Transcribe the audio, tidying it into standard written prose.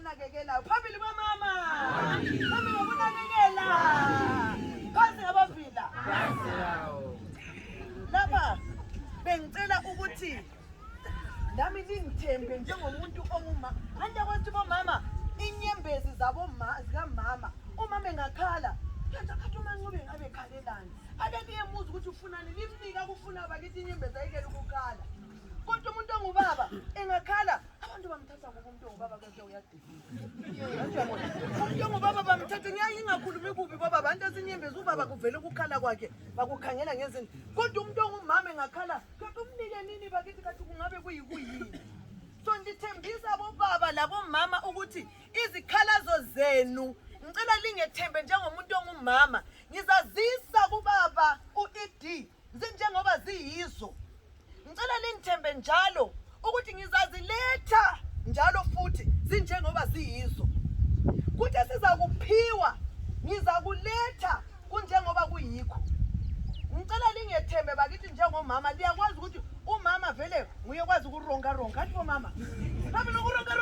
abanakekelayo phambili kwamama phambili ngokunakekela phansi ngabavila lapha bengicela ukuthi nami ningithembe njengomuntu onguma ande kwathi bomama inyembezi zikamama umama engakhala kathi uMancube ngabe khalelani ake niyemuza ukuthi ufunani nimnika kufuna bakithi inyembezi ayekele ukukhala kodwa umuntu ongubaba engakhala abantu bamthatha ngoba umuntu ongubaba kodwa uyadilika umuntu ongubaba bamthatha ngingakhulumi kubi ngoba abantu asinyembezi ubaba kuvela ukukhala kwakhe bakukhangela ngezinto kodwa umuntu ongumama engakhala kanti umnike nini bakithi kathi kungabe kuyini so ndithembisa bobaba labomama ukuthi izikhalazo zenu ngicela lingethembe njengomuntu ongumama ngizazisa kubaba uED njengoba ziyizo ngicela lingithembe njalo ukuthi ngizaziletha njalo futhi zinjengoba ziyizo kuthi siza kuphiwa ngizakuletha kunjengoba kuyikho ngicela lingethembe bakithi njengomama liyakwazi ukuthi umama vele uyekwazi ukuronga athi bomama ngabe nokuronga